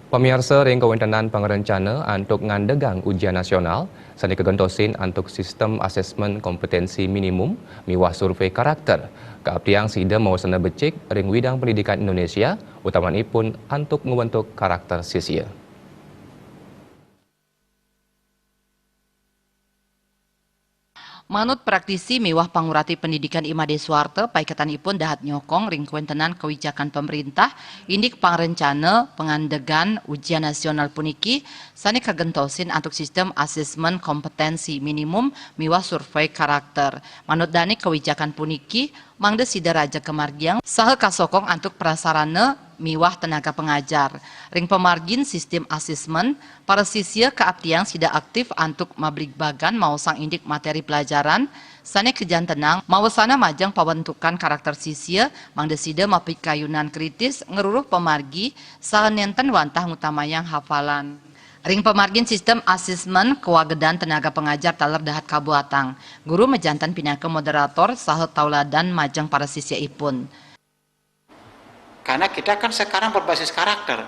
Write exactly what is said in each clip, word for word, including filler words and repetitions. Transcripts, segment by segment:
Pamiarsa, ring kawéntenan pangrencana antuk ngandegang ujian nasional sané kagentosin antuk sistem asesmen kompetensi minimum miwah survei karakter, kaaptiang sida mawasana becik ring widang pendidikan Indonesia, utamanipun antuk ngwentuk karakter sisia. Manut praktisi miwah pangurati pendidikan I Madé Suarta, paiketanipun dahat nyokong ring kawéntenan kawijakan pamréntah indik pangrencana pangandegan ujian nasional puniki sané kagentosin antuk sistem asesmen kompetensi minimum miwah survei karakter. Manut dané, kawijakan puniki mangda sida raja kamargiang saha kasokong antuk prasarana miwah tenaga pangajar. Ring pamargin sistem asesmen, para sisia kaaptiang sida aktif antuk mabligbagan maosang indik materi pelajaran sané kajantenang mawasana majeng pawentukan karakter sisia, mangda sida mapikayunan kritis ngruruh pamargi saha nénten wantah ngutamayang hafalan. Ring pamargin sistem asesmen, kawagedan tenaga pangajar taler dahat kabuatang. Guru majanten pinaka moderator saha tauladan majeng para sisiaipun. Karena kita kan sekarang berbasis karakter.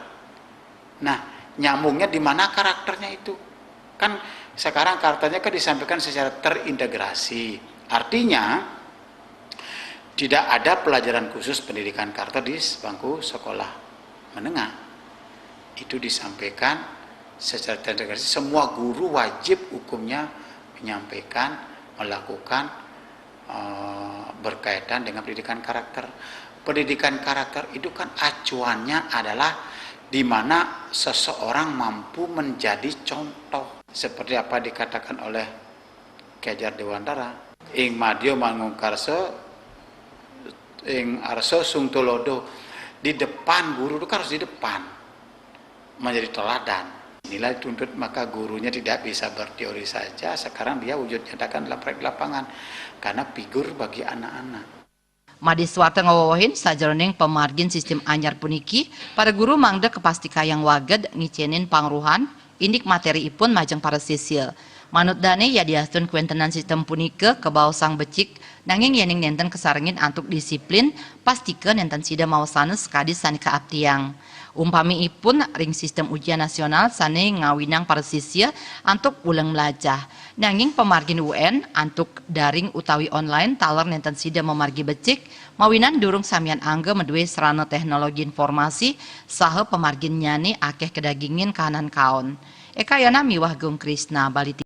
Nah, nyambungnya di mana karakternya itu? Kan sekarang karakternya kan disampaikan secara terintegrasi. Artinya, tidak ada pelajaran khusus pendidikan karakter di bangku sekolah menengah. Itu disampaikan secara terintegrasi, semua guru wajib hukumnya menyampaikan, melakukan, eh, berkaitan dengan pendidikan karakter. Pendidikan karakter itu kan acuannya adalah di mana seseorang mampu menjadi contoh. Seperti apa dikatakan oleh Ki Hajar Dewantara, ing madya mangkarsa, ing arsa sung tulodo. Di depan, guru itu kan harus di depan, menjadi teladan. Inilah dituntut, maka gurunya tidak bisa berteori saja, sekarang dia wujud nyatakan dalam praktek lapangan karena figur bagi anak-anak. Madé Suarta ngawewehin, sajeroning pamargin sistem anyar puniki, para guru mangda kapastikayang waged ngicénin pangruhan indik materiipun majeng para sisia. Manut dané, yadiastun kawéntenan sistem punika kabaosang becik, nanging yéning nénten kasarengin antuk disiplin, pastika nénten sida mawasana sakadi sané kaaptiang. Umpamiipun ring sistem ujian nasional sané ngawinang para sisia antuk uleng mlajah. Nanging pamargin U N antuk daring utawi online taler nénten sida mamargi becik, mawinan durung samian angga madué sarana téknologi informasi saha pamarginnyané akéh kadagingin kahanan kaon. Eka Yana miwah Gung Krisna, Bali T V.